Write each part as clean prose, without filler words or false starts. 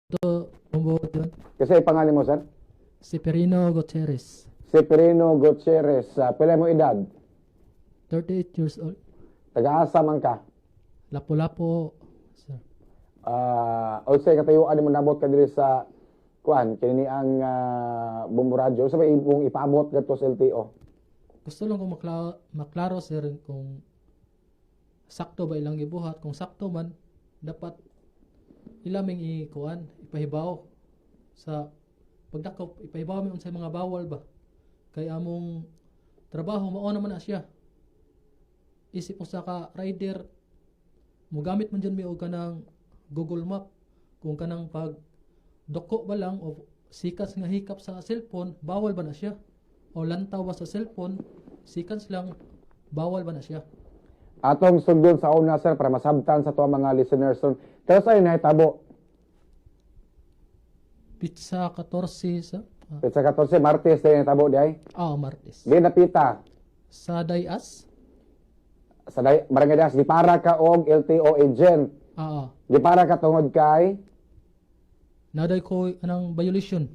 To, Bombo John. Kasi pangalan mo, sir? Seferino Gutierrez. Seferino Gutierrez. Pila mo edad? 38 years old. Taga-asa man ka? Lapu-Lapu, sir. Unsay katayuan mo nabot ka diri sa kuan kini ang Bombo Radyo sa may imong ipaabot kadto sa LTO? Gusto lang ko maklaro, sir, kung sakto ba ilang gibuhat. Kung sakto man, dapat ilaming ikuan, ipahibaw sa pagdakop, ipahibaw mi unsay mga bawal ba. Kay among trabaho mao naman na siya. Isip usa ka rider, mogamit man jud mi og kanang Google Map. Kung kanang pag duko ba lang o seconds nga hikap sa cellphone, bawal ba na siya? O lantaw ba sa cellphone, seconds lang, bawal ba na siya? Atong sugdon sa una, sir, para masabtan sa ato mga listeners. Pero sa nahitabo? Petsa 14 sa Petsa 14, Martes din nahitabo di ay? Ah, Martes. Di napita? Sa Dayas. Sa Barangay Dayas, gipara ka og LTO agent? Ah. Gipara ka tungod kay? Naday ko anang violation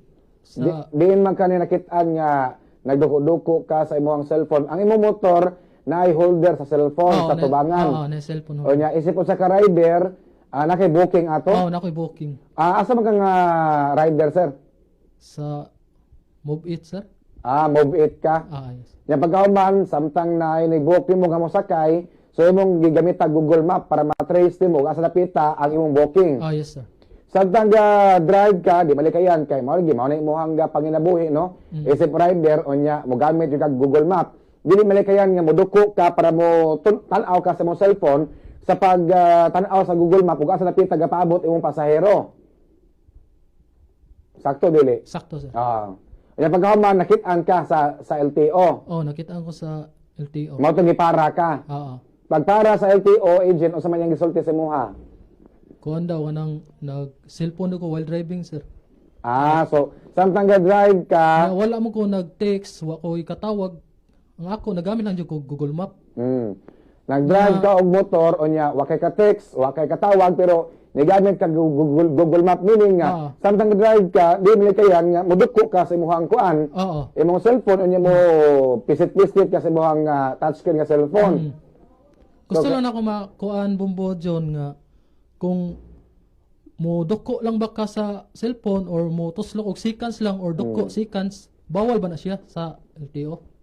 sa Diin man ka ni nakit-an nga nagduko-duko ka sa imong cellphone? Ang imong motor na holder sa cellphone sa tubangan. Oo, na cellphone. O nya isip usa ka rider, nakay booking ato? Oo, na ko'y booking. Asa man ka nga rider, sir? Sa Move It, sir. Ah, Move It ka. Ah, yes. Nya pagkahuman, samtang na booking mo nga mosakay, so imong gigamit ang Google Map para ma-trace nimo asa napita ang imong booking. Ah, yes, sir. Samtang ga drive ka, di malikayan kay mao lagi mao na imong ga panginabuhi, no? Isip rider, unya mogamit jud kag Google Map. Dili malikayan nga moduko ka para mo tan-aw ka sa imong cellphone sa pag tan-aw sa Google Map ug asa napita gapaabot imong pasahero. Sakto dili? Sakto, sir. Ah. Unya pagkahuman, nakit-an ka sa LTO. Oh, nakita ko sa LTO. Mao to gipara ka. Oo. Pagpara sa LTO agent, unsa man yang gisulti sa imuha? Kuan daw, kanang nag cellphone ko while driving, sir. Ah, so samtang ga drive ka, Na wala mo ko nag-text, wa ko ikatawag. Ang ako nagamit lang jud ko Google Map. Nag-drive ka og motor, unya wa kay ka text, wa kay katawag, pero nigamit ka Google Map, meaning nga samtang drive ka, di mo kayan nga moduko ka sa imong kuan, imong cellphone, unya mo pisit-pisit ka sa imong touchscreen nga cellphone. Gusto lang ako makuan, Bombo John, nga kung mo duko lang ba ka sa cellphone or mo tuslok og seconds lang or duko seconds, bawal ba na siya sa LTO?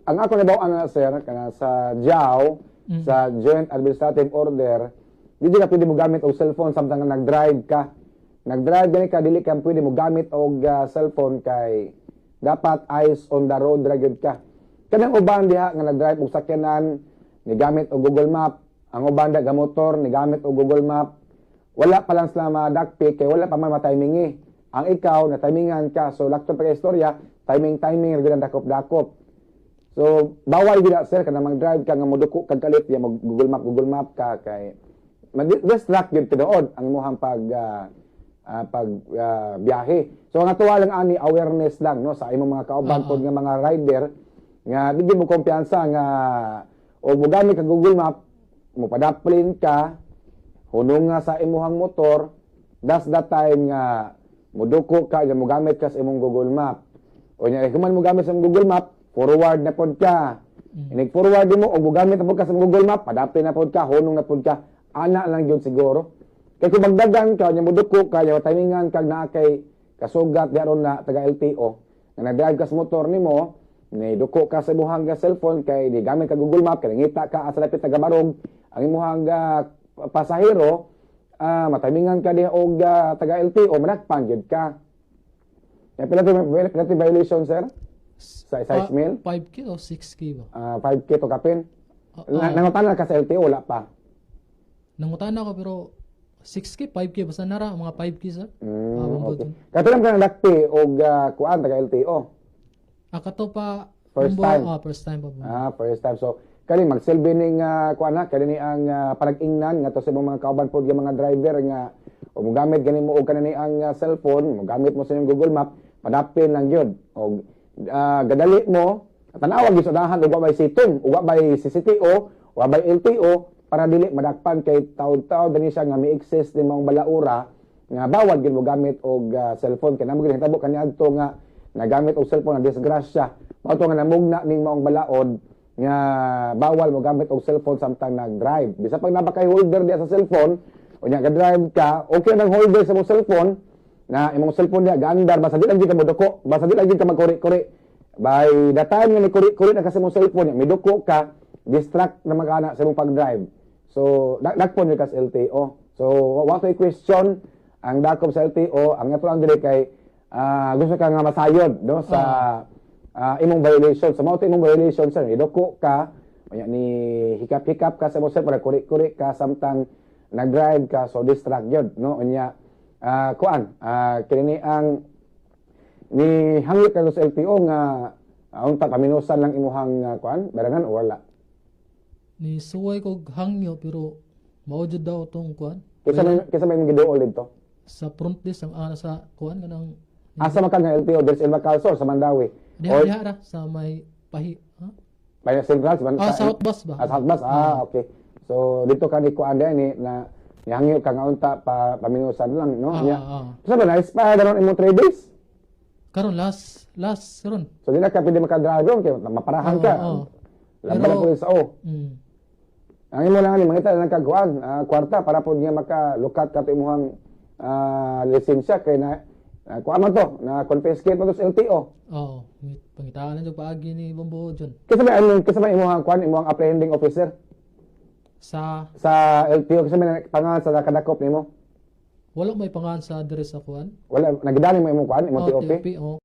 Ang ako nabaw na, sir, kana sa JAO, sa Joint Administrative Order, di ka pwede mo gamit og cellphone samtang nga nag-drive ka. Nag-drive gani ka, dili ka pwede mo gamit og cellphone kay dapat eyes on the road ra gyud ka. Kanang uban diha nga nag-drive og sakyanan, ni gamit og Google Map, ang uban da motor ni gamit og Google Map, wala pa lang sila madakpi kay wala pa man ma-timing eh. Ang ikaw, na timingan ka, so lakto pa kay istorya, timing timing ra gyud ang dakop-dakop. So, bawal gyud na, sir, kana mag-drive ka nga moduko kag kalit ya mag Google Map, Google Map ka kay ma-distract gyud tinuod ang imong pag biyahe. So ang atuwa lang ani, awareness lang, no, sa imong mga kauban pod nga mga rider nga di gyud mo kumpiyansa nga o mogamit ka Google Map, mo padaplin ka, hunong nga sa imuhang motor, that's the time nga muduko ka nga mogamit ka sa imong Google Map. O nya kung man mogamit sa imong Google Map, forward na pod ka. Inig forward mo og mogamit na pod ka sa imong Google Map, padapli na pod ka, hunong na pod ka. Ana lang gyud siguro. Kay kung magdagan ka, nya moduko ka, nya timingan kag naa kay kasugat di aron na taga LTO, nga nag-drive ka sa motor nimo, ni duko ka sa imong ga cellphone kay di gamit ka Google Map, kay nangita ka asa lapit taga barog ang imong ga pasahero, matimingan ka diha og taga LTO, manakpan gyud ka. Ya, pila to violation, sir? Sa size mil? 5K o 6K ba? 5K to kapin. Ah. Nangutana ka sa LTO, wala pa? Nangutana ko pero 6K, 5K basta nara mga 5K, sir. Ah, Bombo John. Katulam ka nadakpi og kuan taga LTO? Ah, kato pa. First Bombo, time? Ah, first time pa po. Ah, first time. So, kani magsilbi ning kuan ha, kani ni ang panag-ingnan ngadto sa imong mga kauban pod nga mga driver nga o mogamit gani mo og kanini ang cellphone, mogamit mo sa inyong Google Map, padapin lang gyud. Og gadali mo, tan-awa gyud sa unahan ug wa bay situm, ug wa bay CCTO, wa bay LTO para dili madakpan kay taud-taud dani siya nga mi-exist ni maong balaura. nga bawal gid mo gamit og cellphone kay namo gid hitabo kaniadto nga nagamit og cellphone na disgrasya. Mao to nga namugna ning maong balaod nga bawal mo gamit og cellphone samtang nag-drive. Bisa pag naa kay holder diya sa cellphone, unya ga-drive ka, okay nang holder sa imong cellphone, na imong cellphone diya gaandar, basta di lang jud ka moduko, basta di lang jud ka magkuri-kuri. By the time nga ni kuri-kuri na ka sa imong cellphone, miduko ka, distract na magana sa imong pag-drive. So, dakpon jud ka sa LTO. So, wa to'y question ang dakop sa LTO, ang ato lang diri kay gusto ka nga masayod, no, sa imong violation. So, mao to imong violation, sir. Iduko ka, unya ni hikap-hikap ka sa imong cellphone, kuri-kuri ka samtang nag-drive ka, so distract yun, no? Unya, kuan, kini ang ni hangyo ka sa LTO nga unta paminusan lang imuhang kuan, barangan o wala? Ni suway kog hangyo pero mao jud daw tong kuan. Kaysa may imong giduol dito? Sa front desk ang ana sa kuan kanang Asa man ka nga LTO? Diri sa Calsor, sa Mandaue? Diha. Or Diha ra sa may pahi, ha? May Central sa South Bus ba? Ah, South Bus. Ah, okay. So dito ka ni kuan ni na nihangyo ka nga unta pa paminusan lang, no? Ah, Nya. ah. Sa ba na expire na imong 3 days? Karon last last karon. So di na ka pwede maka-drive ron kay maparahan ka. Oo. Laban Pero- na po sa o. Ang imo lang ni mangita lang kag kuan, kwarta para pod nga makalukat ka to imuhang lisensya kay na kuan man to, na confiscate man to sa LTO. Oo, pangitaan na jud paagi ni Bombo John. Kinsa may imuhang kuan, imuhang apprehending officer Sa sa LTO, kinsa may pangalan sa nakadakop nimo? Wala may pangalan sa diri sa kuan. Wala nagidani mo imong kuan, imong Oh, TOP. TOP, oh.